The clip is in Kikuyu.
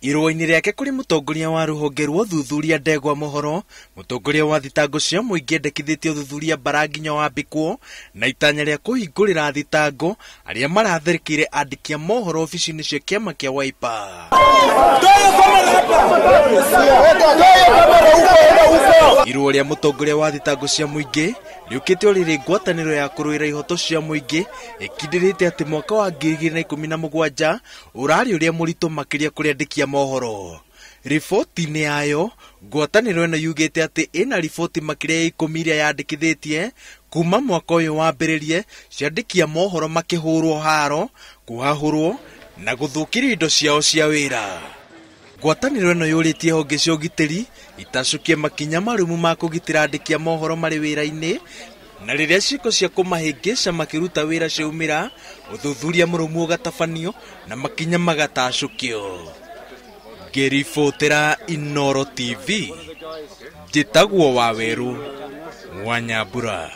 Irũa-inĩ rĩake kũrĩ mũtongoria wa rũhonge rwa ũthuthuria ndegwa mohoro, mũtongoria wa thitango cia mũingĩ endekithĩtie ũthuthuria mbara nginya wambĩkwo na itanya rĩa kũhingũrĩra thitango arĩa maratharĩkĩire andĩki a mohoro obici-inĩ cia kĩama kĩa Wiper. Irũa rĩa mũtongoria wa thitango cia mũingĩ rĩũkĩte o rĩrĩ ngwatanĩro ya kũrũĩra ihoto cia mũingĩ ĩkindĩrĩte atĩ mwaka wa 2017 ũrarĩ ũrĩa mũritũ makĩria kũrĩ andĩki a mohoro. Riboti-inĩ yayo, ngwatanĩro ĩno yugĩte atĩ ĩna riboti makĩria ya 10 iria yandĩkithĩtie kuma mwaka ũyũ wambĩrĩrie cia andĩki a mohoro makĩhũrwo haro, kũhahũrwo na gũthũkĩrio indo ciao cia wĩra. Ngwatanĩro ĩno yũrĩtie honge cia ũgitĩri itacũkie makinya marũmu ma kũgitĩra andĩki a mohoro marĩ wĩra-inĩ na rĩrĩa ciĩko cia kũmahĩngĩca makĩruta wĩra ciaumĩra, ũthuthuria mũrũmu ũgatabanio na makinya magatacũkio. Ngĩribotera Inooro TV, njĩtagwo Wawerũ wa Nyambura.